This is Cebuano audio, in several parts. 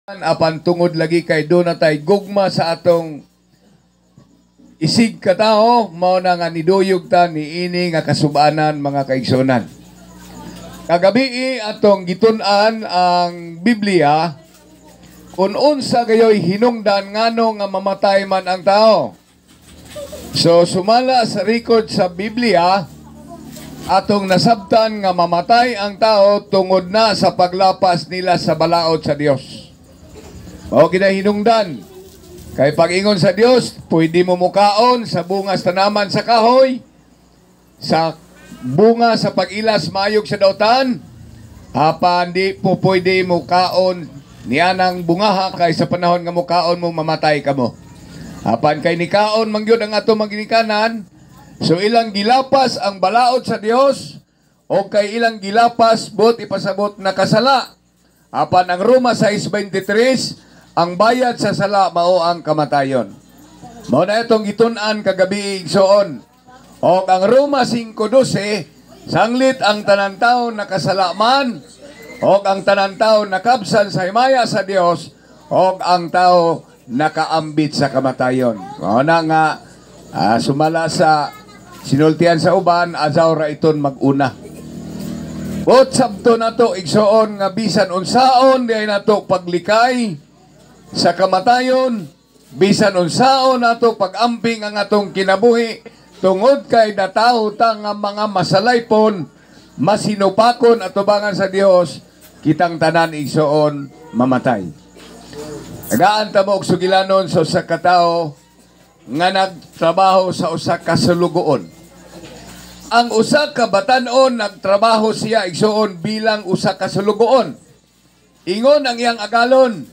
Apan tungod lagi kay duna tay gugma sa atong isig katao, mao na nga niduyog ta niini nga kasubanan, mga kaigsuonan. Kagabi atong gitun-an ang Biblia kung unsa gayoy hinungdan ngano nga mamatay man ang tao. So sumala sa record sa Biblia, atong nasabtan nga mamatay ang tao tungod na sa paglapas nila sa balaod sa Dios. Mao gina hinungdan. Kay pag-ingon sa Dios, pwede mo mukaon sa bunga sa tanaman sa kahoy, sa bunga sa pag-ilas mayog sa dautan, apan di po pwede mukaon niya ng bungaha kay sa panahon nga mukaon mo, mamatay ka mo. Apan kay nikaon mangyud ang ato maginikanan, so ilang gilapas ang balaod sa Dios o kay ilang gilapas, buot ipasabot, nakasala. Apan ang Roma 6:23, ang bayad sa sala mao ang kamatayon. Mao na itong gitun-an kagabi, igsoon. O ang Roma 5:12, sanglit ang tanan tao nakasala man, o ang tanan tao nakabsan sa himaya sa Dios, o ang tao nakaambit sa kamatayon. Mao na nga sumala sa sinultian sa uban, azaw ra iton mag-una. Bot sabto nato, igsoon, nga bisan unsaon di ay nato paglikay sa kamatayon, bisan unsaon nato pag-amping ang atong kinabuhi, tungod kay natawo ta nga mga masalaypon, masinupakon atubangan sa Dios, kitang tanan, igsoon, mamatay. Tagaan ta mo og sugilanon sa usa ka tawo nga nagtrabaho sa usa ka sulugoon. Ang usa ka batan-on, nagtrabaho siya, igsoon, bilang usa ka sulugoon. Ingon ang iyang agalon,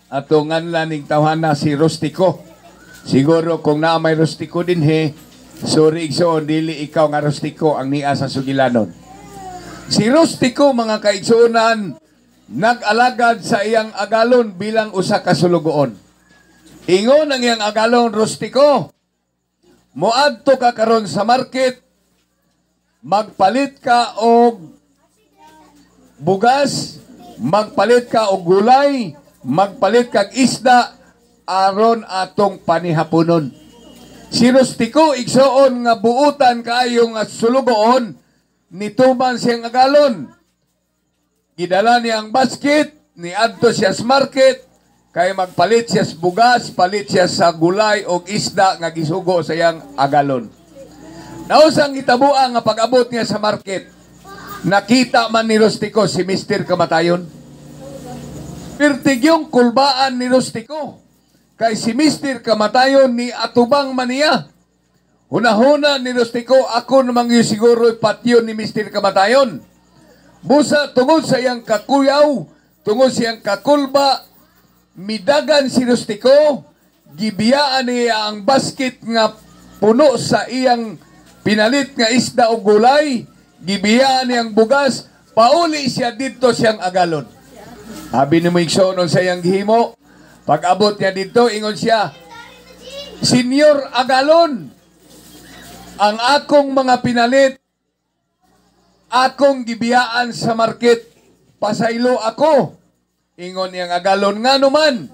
ato nganlan ning tawhana si Rustico. Siguro kung naa may Rustico dinhi, sorry igsoon, dili ikaw nga Rustico ang nia sa sugilanon. Si Rustico, mga kaigsuonan, nag-alagad sa iyang agalon bilang usa ka sulugoon. Ingon ang iyang agalon, "Rustico, moadto ka karon sa market, magpalit ka og bugas, magpalit ka og gulay, magpalit kag isda aron atong panihaponon." Si Rustico, igsoon, nga buutan kaayo nga sulugoon, nituman siyang agalon. Gidala niya ang basket, niadto siya sa market, kay magpalit siya sa bugas, palit siya sa gulay o isda nga gisugo sa iyang agalon. Nausang gitabuan nga pag-abot niya sa market, nakita man ni Rustico si Mr. Kamatayon. Pirtigyong kulbaan ni Rustico. Kay si Mr. Kamatayon ni atubang man niya. Hunahuna ni Rustico, "Ako namang yung siguro patyon ni Mr. Kamatayon." Busa tungod sa iyang kakuyaw, tungod sa iyang kakulba, midagan si Rustico, gibiyaan niya ang basket nga puno sa iyang pinalit nga isda o gulay, gibiyaan niya ang bugas, pauli siya dito siyang agalon. Abi ni mo, igsoon, sa iyang gihimo. Pag abot niya dito, ingon siya, "Senyor Agalon, ang akong mga pinalit, akong gibiyaan sa market, pasaylo ako." Ingon niyang agalon, "Nga naman?"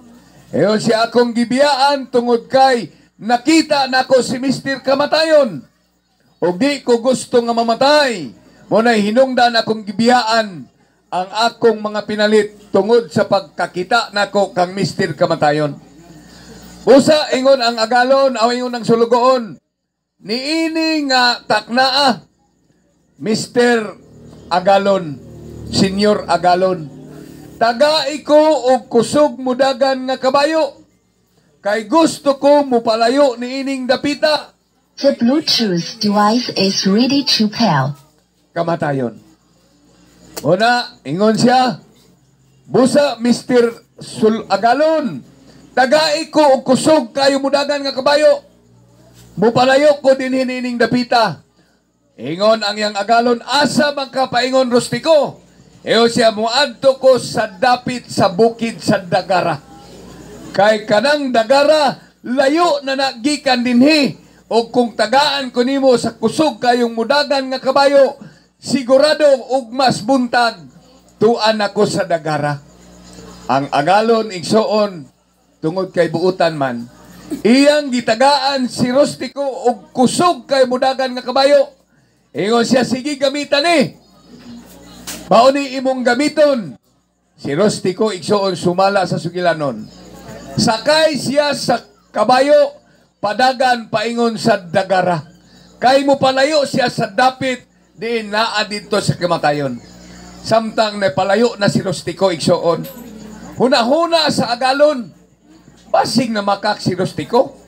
Ingon siya, "Akong gibiyaan tungod kay nakita nako si Mr. Kamatayon. O di ko gusto nga mamatay. Mao na hinungdan akong gibiyaan ang akong mga pinalit tungod sa pagkakita nako kang Mr. Kamatayon." Busa ingon ang agalon, aw ingon ang sulugoon, "Niini nga taknaa, Mr. Agalon, Senyor Agalon, tagai ko og kusog mudagan nga kabayo, kay gusto ko mupalayo niining dapita." The Bluetooth device is ready to pair. Kamatayon. Una, ingon siya, "Busa Mr. Sul Agalon, tagai ko og kusog kayo mudagan nga kabayo. Mupalayo ko din niining dapita." Ingon ang iyang agalon, "Asa man ka paingon, Rustiko?" Ingon siya, "Muadto ko sa dapit sa bukid sa Dagara. Kay kanang Dagara, layo na nagikan dinhi. O kung tagaan ko nimo sa kusog kayong mudagan nga kabayo, sigurado og mas buntag, tuan ako sa Dagara." Ang agalon, igsoon, tungod kay buutan man, iyang gitagaan si Rustico og kusog kay mudagan nga kabayo. Ingon siya, "Sige, gamitan ni. Mao ni imong gamiton." Si Rustico, igsoon, sumala sa sugilanon. Sakay siya sa kabayo, padagan paingon sa Dagara. Kay mo palayo siya sa dapit diin naa didto sa kamatayon. Samtang napalayo na si Rustico, igsoon, hunahuna sa agalon, basig na makak si Rustico.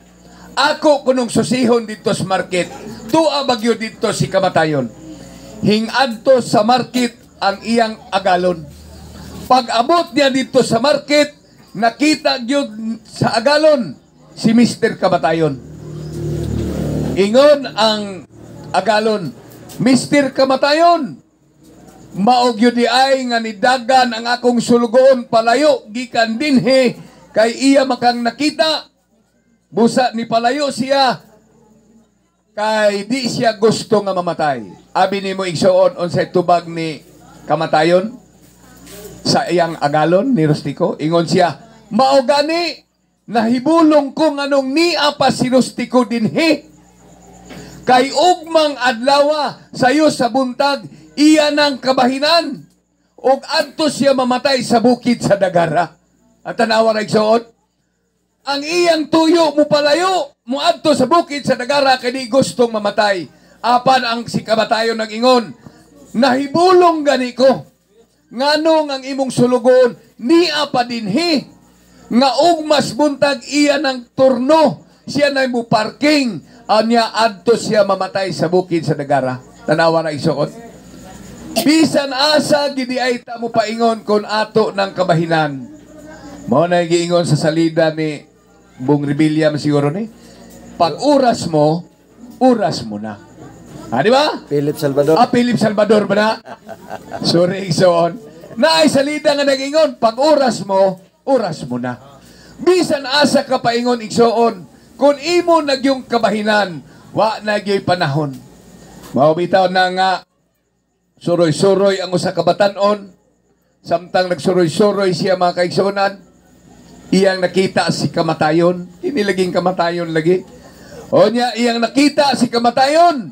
Ako kunong susihon dito sa market, tua bagyo dito si kamatayon. Hingadto sa market ang iyang agalon. Pag abot niya dito sa market, nakita gyud sa agalon si Mr. Kamatayon. Ingon ang agalon, "Mr. Kamatayon, mao gyud di ay nga nidagan ang akong sulugoon palayo gikan dinhi kay iya makang nakita. Busa ni palayo siya kay di siya gusto nga mamatay." Abi nimo, igsoon, unsay tubag ni Kamatayon sa iyang agalon ni Rustico? Ingon siya, "Mao gani nahibulong ko nganong nia pa si Rustico dinhi. Kay ugmang adlawa sayo sa buntag iya nang kabahinan ug adto siya mamatay sa bukid sa Dagara." At tanawa ra, igsoon, ang iyang tuyo mo palayo muadto sa bukid sa Dagara kay di gustong mamatay. Apan ang si Kamatayon nag-ingon, "Nahibulong gani ko nganong ang imong sulugoon nia pa dinhi, nga ugmas buntag iya ng turno, siya na mo parking anya, adto siya mamatay sa bukid sa Dagara." Tanawa na, igsoon, bisan asa gidi ay ta mo paingon kon ato ng kabahinan. Mao na giingon sa salida ni Bong Revilla siguro ni, pag oras mo, oras mo na. Ah, di ba? Philip Salvador. Ah, Philip Salvador ba na? Sorry, igsoon. Naay salida nga nag-ingon, pag oras mo, oras mo na. Bisan asa ka paingon, igsoon, kung imo nagyong kabahinan, wa nagyoy panahon. Mao bitaw na nga suroy-suroy ang usa ka batan-on. Samtang nagsuroy-suroy siya, mga kaigsuonan, iyang nakita si Kamatayon. Kini laging Kamatayon lagi. O niya, iyang nakita si Kamatayon.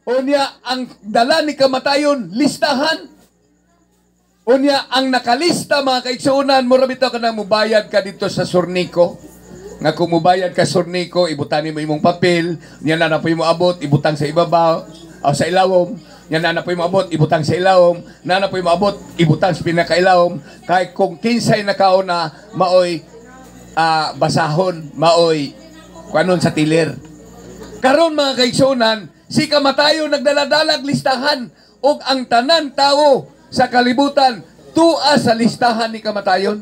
O niya, ang dala ni Kamatayon, listahan. O niya, ang nakalista, mga kaigsuonan, mura bitaw ka na mubayad ka dito sa Sornico. Nga kung mubayad ka Sornico, ibutan mo imong papel, niya na na po mo abot, ibutang sa ibabaw, o sa ilawom, niya na na po mo abot, ibutang sa ilawom, na na po mo abot, ibutang sa pinakailawom, kay kung kinsay nakauna, maoy basahon, maoy kanon sa tiler. Karon, mga kaigsuonan, si Kamatayon nagdaladalag listahan ug ang tanan tawo sa kalibutan tua sa listahan ni Kamatayon.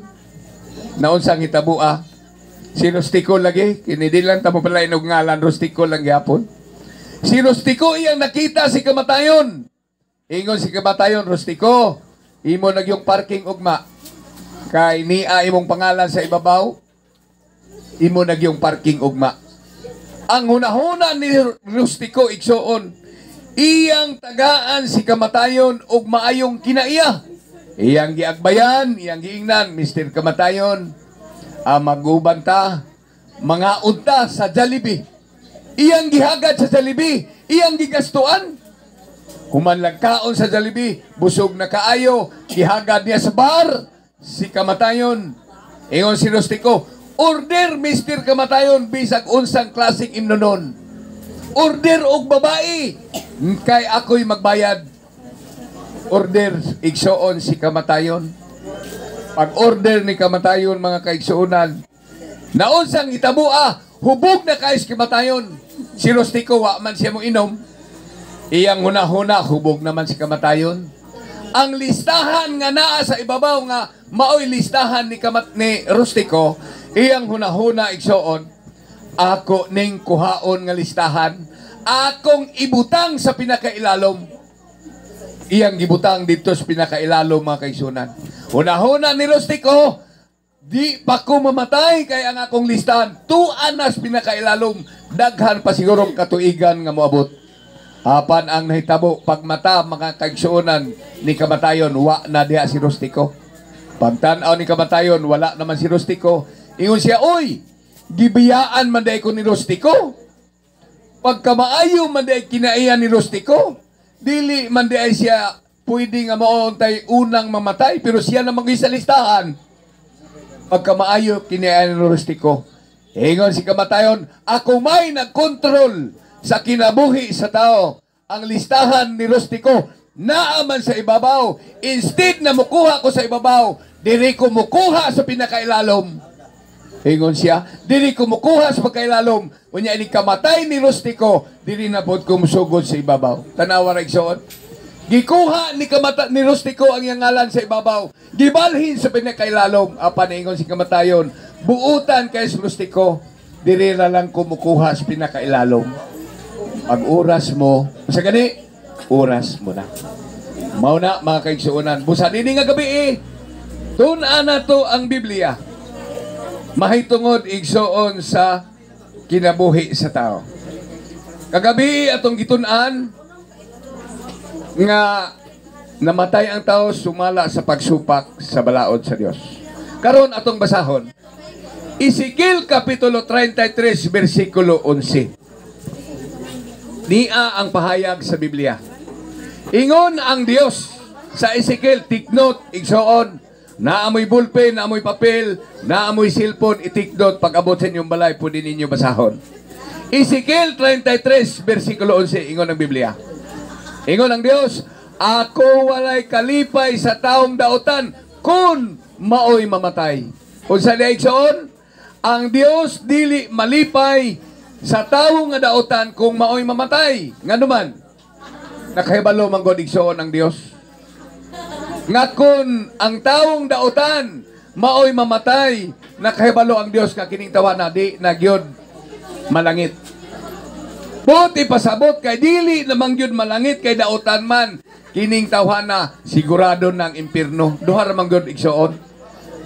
Naunsang hitabua? Si Rustico lagi, kini di lang tamo pala inog ngalan, Rustico lang gyapon. Si Rustico, iyang nakita si Kamatayon. Ingon si Kamatayon, "Rustico, imo nagyong parking ugma. Kay niya imong pangalan sa ibabaw, imo nagyong parking ugma." Ang hunahuna ni Rustico, igsoon, iyang tagaan si Kamatayon og maayong kinaiya. Iyang giagbayan, iyang giingnan, "Mr. Kamatayon, maguban ta, mga unta sa Jollibee." Iyang gihagad sa Jollibee, iyang gigastuan. Human lang kaon sa Jollibee, busog na kaayo, gihagad niya sa bar, si Kamatayon. Ingon si Rustico, "Order, Mr. Kamatayon, bisag unsang klaseng imnonon. Order og babae, kay ako'y magbayad." Order, igsoon, si Kamatayon. Pag order ni Kamatayon, mga kaigsuonan, naunsang hitabua, hubog na kay si Kamatayon. Si Rustico, wa man siya mo inom. Iyang huna-huna, hubog naman si Kamatayon. Ang listahan nga naa sa ibabaw nga maoy listahan ni Rustico, iyang hunahuna, igsoon, ako ning kuhaon nga listahan, akong ibutang sa pinakailalom. Iyang gibutang dito sa pinakailalom, mga kaigsuonan. Hunahuna ni Rustico, di pa ko mamatay kay ang akong listahan, tuan na sa pinakailalom, daghan pa siguro katuigan nga moabot. Apan ang nahitabo, pagmata, mga kaigsuonan, ni Kamatayon, wa na diha si Rustico. Pagtan-aw ni kamatayon, wala naman si Rustico. Ingon siya, "Oy, gibiyaan man diay ko ni Rustico. Pagkamaayo man diay kinaiya ni Rustico, dili man diay siya pwede nga mao tay unang mamatay, pero siya na sa listahan. Pagkamaayo kinaiya ni Rustico." Ingon si kamatayon, "Ako may nagkontrol sa kinabuhi sa tao. Ang listahan ni Rustico naa man sa ibabaw. Instead na mukuha ko sa ibabaw, diri ko mukuha sa pinakailalom." Ingon siya, "Diri ko mukuha sa pagkailalom. Unya ini kamatay ni Rustico, diri na pod ko musugod sa ibabaw." Tanawa ra, igsoon. Gikuha ni kamata ni Rustico ang iyang ngalan sa ibabaw. Gibalhin sa pinakailalom. Apan ingon si kamatayon, "Buutan kay si Rustico, diri na lang kumukuha sa pinakailalom. Pag oras mo, sa gani, oras mo na." Mao na, mga kaigsuonan. Busa nini nga gabi eh, tun-an na to ang Biblia mahitungod, igsoon, sa kinabuhi sa tao. Kagabi atong gitun-an nga namatay ang tao sumala sa pagsupak sa balaod sa Dios. Karon atong basahon Ezekiel Kapitulo 33 versikulo 11. Nia ang pahayag sa Biblia. Ingon ang Dios sa Ezekiel, take note, igsoon, naamoy ballpen, naamoy papel, naamoy cellphone, i-take note pag abot sa inyong balay, pwede ninyo basahon. Ezekiel 33, versikulo 11, ingon ang Biblia. Ingon ang Dios, "Ako walay kalipay sa taong dautan kung maoy mamatay." Unsa diay, igsoon? Ang Dios dili malipay sa tawo nga dautan kung maoy mamatay. Ngano man? Nakahibalo man gud, igsoon, ang Dios nga kung ang taong dautan maoy mamatay, nakahibalo ang Dios nga kining tawana di na gyud malangit. Buti pasabot kay dili namang gyud malangit kay dautan man kining tawhana, sigurado ng impierno. Duha ra man gyud, igsoon.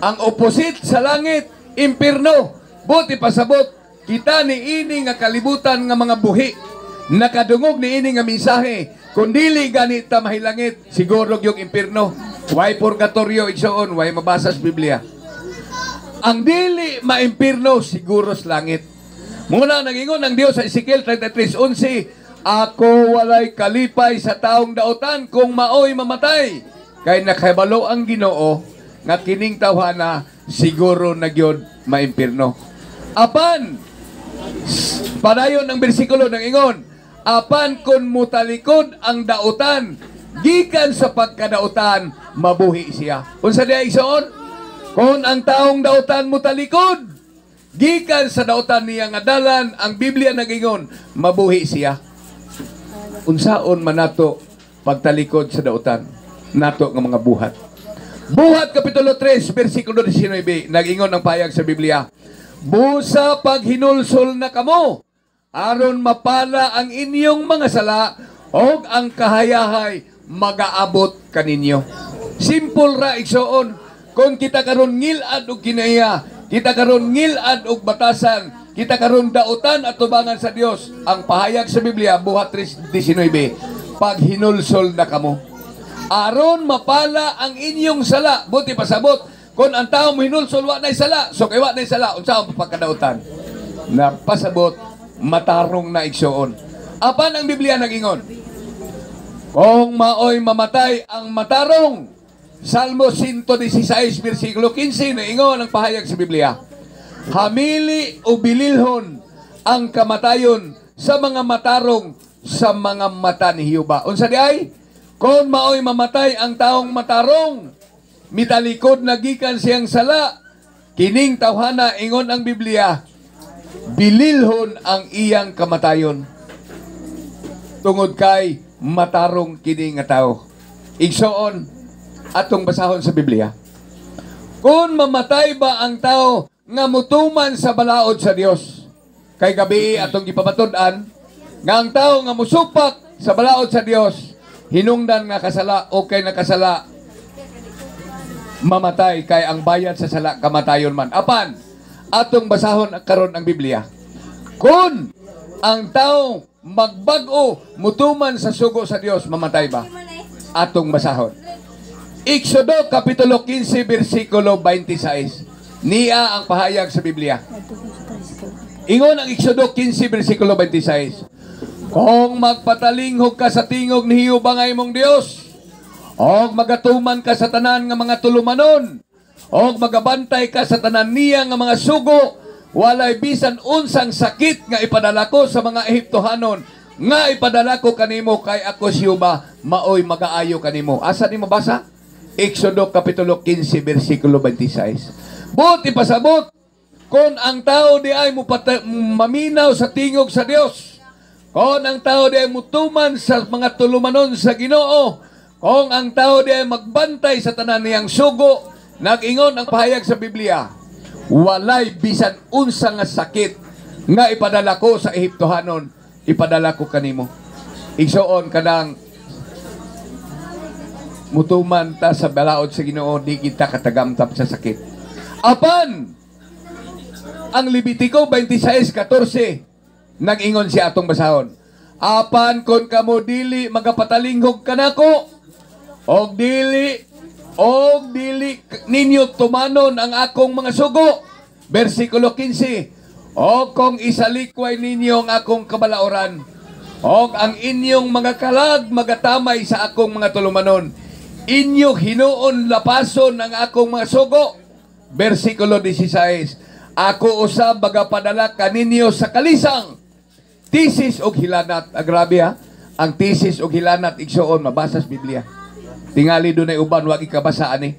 Ang opposite sa langit, impierno. Buti pasabot kita ni ini nga kalibutan nga mga buhi nakadungog ni ini nga mensahe, kung dili gani ta mahilangit, siguro yung impierno. Way purgatorio, igsoon, way mabasa sa Biblia. Ang dili maimpierno, siguro sa langit. Muna nagingon ang Dios sa Ezekiel 33:11, "Ako walay kalipay sa taong dautan kung maoy mamatay." Kay nakahibalo ang Ginoo nga kining tawhana siguro na gyud maimpierno. Apan padayon ang bersikulo ng ingon, "Apan kung mutalikod ang dautan gikan sa pagkadautan, mabuhi siya." Unsa diay, igsoon? Kung ang taong dautan mutalikod gikan sa dautan niya nga dalan, ang Biblia nagingon, mabuhi siya. Unsaon man nato pagtalikod sa dautan nato nga mga buhat? Buhat Kapitulo 3, versikulo 19, nag-ingon ang pahayag sa Biblia, "Busa paghinulsol na kamo, aron mapala ang inyong mga sala, og ang kahayahay magaabot kaninyo." Simple ra, igsoon. Kung kita karon ngilad og kinaiya, kita karon ngilad og batasan, kita karon dautan at tubangan sa Dios, ang pahayag sa Biblia, Buhat 3:19, paghinulsol na kamo aron mapala ang inyong sala. Buti pasabot, kung ang tao mo hinulsol, wa na'y sala. So kay wa na'y sala, unsa ang pagkadautan? Napasabot, matarong na, igsoon. Apan ang Biblia nagingon, kung maoy mamatay ang matarong, Salmo 116 versikulo 15, naingon ang pahayag sa Biblia, "Hamili o bililhon ang kamatayon sa mga matarong sa mga mata ni Jehova." Unsa di ay? Kung maoy mamatay ang taong matarong, mitalikod na gikan siyang sala, kining tawhana, ingon ang Biblia, bililhon ang iyang kamatayon. Tungod kay matarong kini nga tao. Igsoon, atong basahon sa Biblia. Kung mamatay ba ang tao nga mutuman sa balaod sa Dios? Kay gabi atong gipamatud-an nga ang tao nga musupak sa balaod sa Dios, hinungdan nga kasala, okay na kasala, mamatay kay ang bayad sa sala kamatayon man. Apan atong basahon karon ang Biblia. Kung ang tao magbag-o mutuman sa sugo sa Dios, mamatay ba? Atong basahon. Exodo Kapitulo 15 versikulo 26. Niya ang pahayag sa Biblia. Ingon ang Exodo 15 versikulo 26. Kung magpatalinghog ka sa tingog ni Jehova nga imong Dios, og magatuman ka sa tanan nga mga tulumanon, og magabantay ka sa tanan niya nga mga sugo, walay bisan unsang sakit nga ipadala ko sa mga Ehiptohanon nga ipadala ko kanimo, kay ako si Jehova maoy magaayo kanimo. Asa ni mabasa? Exodo Kapitulo 15 versikulo 26. Buot ipasabot, kung ang tao di ay maminaw sa tingog sa Dios, kung ang tao di ay mutuman sa mga tulumanon sa Ginoo, kung ang tao di ay magbantay sa tanan niyang sugo, nag-ingon ang pahayag sa Biblia, walay bisan unsa nga sakit nga ipadala ko sa Ehiptohanon, ipadala ko kanimo. Igsoon, kanang mutuman ta sa balaod sa Ginoo, di kita katagamtap sa sakit. Apan ang Levitico 26:14 nag-ingon siya, atong basahon. Apan kon kamo dili magapatalinghog kanako og dili ninyo tumanon ang akong mga sugo, versikulo 15, o kung isalikway ninyo ang akong kabalaoran og ang inyong mga kalag magatamay sa akong mga tulumanon, inyo hinuon lapason ang akong mga sugo, versikulo 16, ako usab magapadala kaninyo sa kalisang, tisis og hilanat. Ah, grabe ha. Ang tisis og hilanat, igsuon, mabasa sa Biblia. Tingali dunay uban wa ikabasa ani.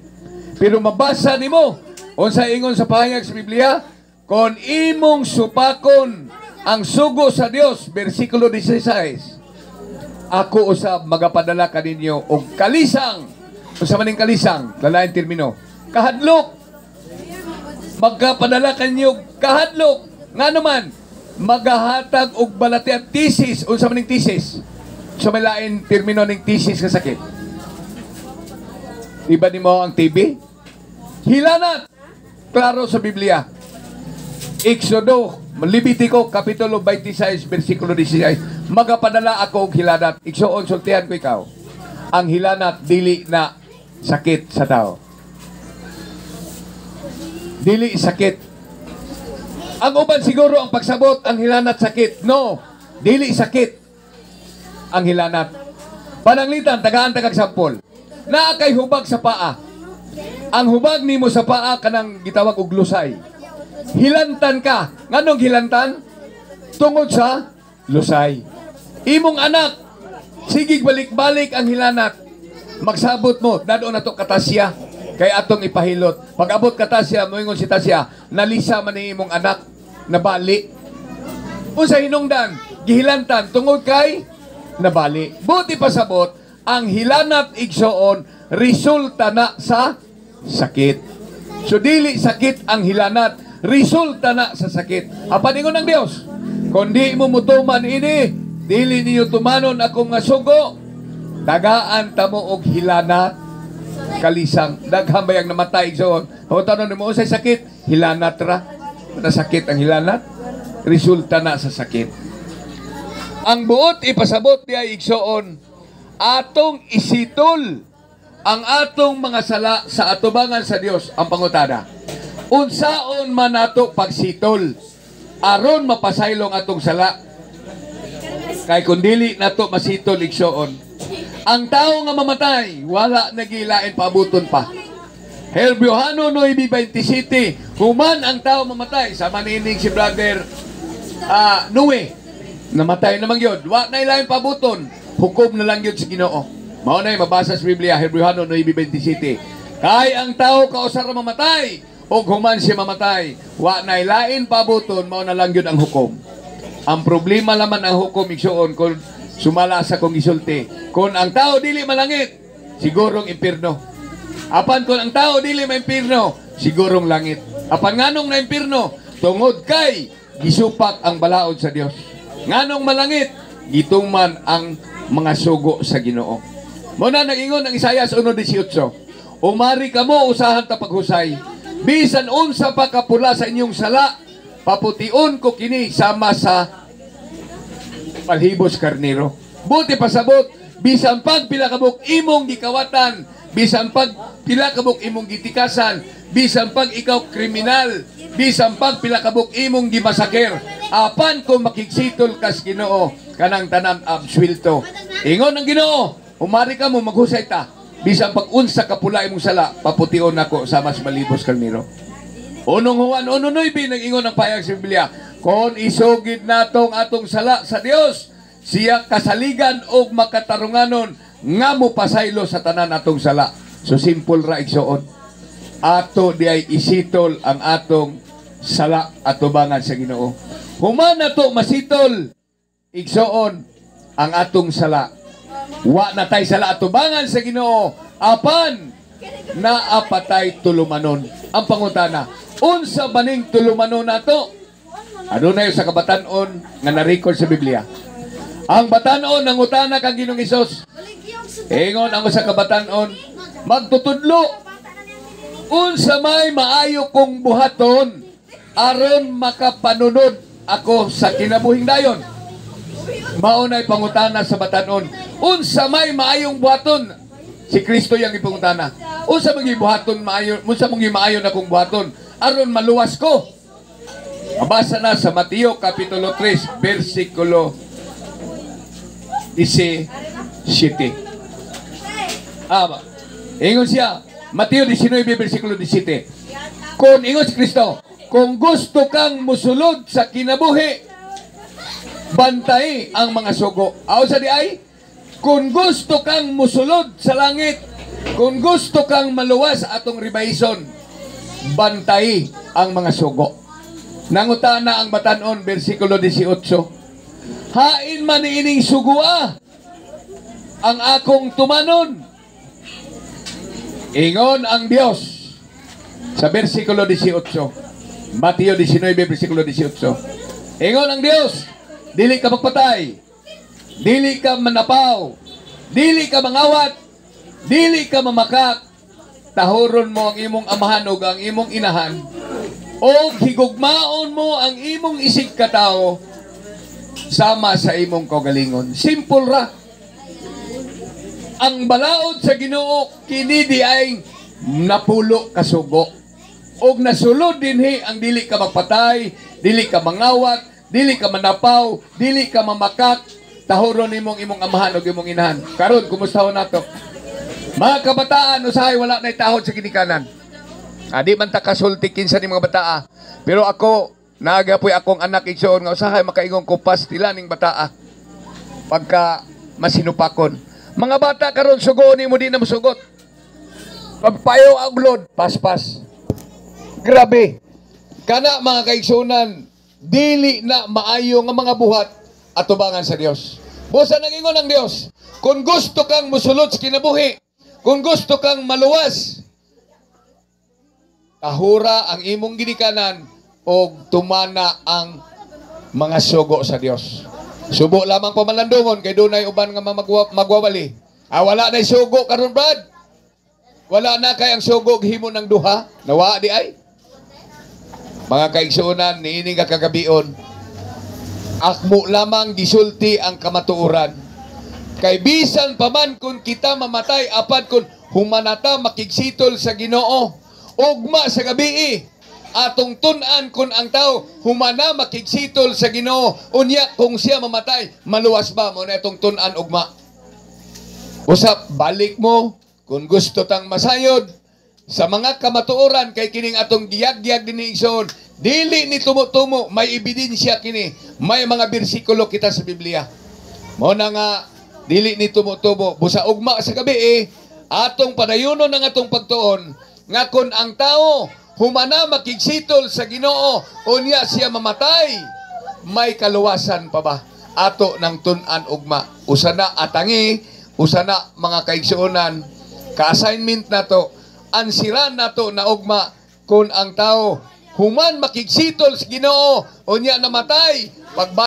Pero mabasa nimo unsa ingon sa pahayag sa Biblia, kon imong supakon ang sugo sa Dios, versikulo 16. Ako usab magapadala kaninyo og kalisang. Unsa man ning kalisang? Lalain termino. Kahadlok. Magkapadala kanyo kahadlok. Nga naman, magahatag og balati at tisis. Unsa man ning tisis? Sa may lain termino ning tisis nga sakit. Di ba nimo ang TB? Hilanat. Klaro sa Biblia. Exodo, Levitico, Kapitulo 26, versikulo 16. Magapadala ako og hilanat. Igsuon, sultihan ko ikaw. Ang hilanat, dili na sakit sa tao. Dili sakit. Ang uban siguro ang pagsabot, ang hilanat sakit. No, dili sakit ang hilanat. Pananglitan, tagaan tagag sampol. Naa kay hubag sa paa. Ang hubag nimo sa paa kanang gitawag og lusay. Hilantan ka. Nganong hilantan? Tungod sa lusay. Imong anak, sige balik-balik ang hilanat. Magsabot mo, dad-on nato ka Tasya, kay atong ipahilot. Pag abot ka Tasya, moingon si Tasya, nalisa man ni imong anak, nabali. Unsa hinungdan? Gihilantan tungod kay nabali. Buot pasabot, ang hilanat, igsoon, resulta na sa sakit. So dili sakit ang hilanat, resulta na sa sakit. Apan ingon ng Dios, kung di mo mutuman ini, dili ninyo tumanon akong nga sugo, tagaan tamo og hilanat, kalisang. Daghan bayang namatay, igsoon? Pangutanon nimo, unsay sakit? Hilanat ra. Nasakit ang hilanat, resulta na sa sakit. Ang buot ipasabot diay, igsoon, atong isitol ang atong mga sala sa atubangan sa Dios. Ang pangutada, unsaon man nato pagsitol aron mapasaylong atong sala? Kay kung dili nato masitol, igsoon, ang tao nga mamatay, wala nagilain paabuton pa. Hebreo 9:27, human ang tao mamatay, sa manining si brother Noe, namatay naman yun, wa na ilain paabuton, hukom na lang yun sa Ginoo. Mao na mabasa sa Biblia, Hebreo 9:27. Kay ang tao kausa ra mamatay, ug human siya mamatay, wa na ilain paabuton, mao na lang yun ang hukom. Ang problema laman ang hukom, igsuon, kung sumala sa kong isulti, kung ang tao dili malangit, sigurong impirno. Apan kung ang tao dili maimpirno, sigurong langit. Apan nganong na impirno? Tungod kay gisupak ang balaod sa Dios. Nganong malangit? Gituman ang mga sugo sa Ginoo. Muna nag-ingon ang Isayas 1:18. Umari kamo, usahan ta paghusay. Bisan unsa pa kapula sa inyong sala, papution ko kini sama sa palhibos karnero. Buot pasabot, bisan pag pila kabuk imong gikawatan, Bisan pag pila kabuk imong gitikasan, bisan pag ikaw kriminal, bisan pag pila kabuk imong gimasakir, apan kung makigsitol kas Ginoo, kanang tanan absuelto. Ingon ang Ginoo, "Umari ka mo, maghusay ta. Bisan pag unsa ka pula imong sala, papution nako sa mas malibos karnero." Unong Juan 1:9, nag-ingon ang payag sa Biblia, "Kon isugid natong atong sala sa Dios, siya kasaligan og makatarunganon nga mopasaylo sa tanan atong sala." So simple ra, igsoon. Ato di ay isitol ang atong sala atubangan sa Ginoo. Human nato masitol, igsoon, ang atong sala, wa na tay sala atubangan sa Ginoo, apan naa pa tay tulumanon. Ang pangutana, unsa baning tulumanon nato? Adunay sa kabatan-on nga na-record sa Biblia. Ang batan-on nangutana kang Ginoong Hesus. Ingon ang usa ka batan-on, "Magtutudlo, unsa may maayo kong buhaton aron makapanunod ako sa kinabuhing dayon?" Mao na'y pangutana sa batan-on. Unsa may maayong buhaton? Si Kristo yang ipangutana. Unsa may buhaton maayo, unsa may maayo na kong buhaton aron maluwas ko? Mabasa na sa Mateo kapitulo 3 bersikulo 17. Ingon siya, Mateo 19 bersikulo 17. Kung ingon si Kristo, "Kung gusto kang musulod sa kinabuhi, bantay ang mga sugo." Aw sa di ay, kung gusto kang musulod sa langit, kung gusto kang maluwas atong ribayson, bantay ang mga sugo. Nangutana ang batanon, bersikulo 18, "Hain man ining sugua ang akong tumanon?" Ingon ang Dios sa bersikulo 18, Mateo 19, bersikulo 18. Ingon ang Dios, "Dili ka magpatay, dili ka manapaw, dili ka mangawat, dili ka mamakak, tahuron mo ang imong amahan ug ang imong inahan, o higugmaon mo ang imong isig katawo sama sa imong kaugalingon." Simple ra. Ang balaod sa Ginoo kini di ay 10 ka sugo. Og nasulod dinhi ang dili ka magpatay, dili ka mangawat, dili ka manapaw, dili ka mamakak, tahuron nimong imong amahan ug imong inahan. Karon, kumusta nato? Mga kabataan, usahay wala na tahod sa ginikanan. Adi man ta kasulti kinsa ni mga bataa. Pero ako, naagapoy akong anak, igsoon, nga usahay makaingon ko pastila ning bataa. Pagka masinupakon. Mga bata karon, sugoon nimo, di na mosugot. Pagpayo ang load, paspas. Grabe. Kana, mga kaigsunan, dili na maayo nga mga buhat atubangan sa Dios. Busa nangingon ang Dios, "Kung gusto kang musulod sa kinabuhi, kung gusto kang maluwas, tahura ang imong ginikanan o tumana ang mga sugo sa Dios." Subo lamang pamalandungon kay dunay uban nga magwawali. Ah, wala na sugo karon, Brad. Wala na kay ang sugo himo ng duha. Nawa di ay. Mga kaigsuonan, niini nga kagabion, akmo lamang gisulti ang kamatuoran. Kay bisan pa man kung kita mamatay, apan kung humanata makigsitol sa Ginoo, ugma sa gabii, atong tun-an kung ang tao humana makigsitol sa Ginoo, unya kung siya mamatay, maluwas ba mo na itong tun-an ugma. Usap, balik mo kung gusto tang masayod sa mga kamatuoran, kay kining atong giyag-giyag dinhi, igsoon, dili ni tumo-tumo, may ebidensya kini, may mga bersikulo kita sa Biblia. Mo na nga dili ni tumo-tumo. Busa ugma sa gabi eh, atong padayonon ang atong pagtuon nga kung ang tao humana makigsitol sa Ginoo, unya siya mamatay, may kaluwasan pa ba? Ato ng tun-an ugma. Usa na atangi, usa na, mga kaigsuonan, ka-assignment nato, ansiran nato na ugma kung ang tao human makigsitol sa Ginoo, unya namatay, pag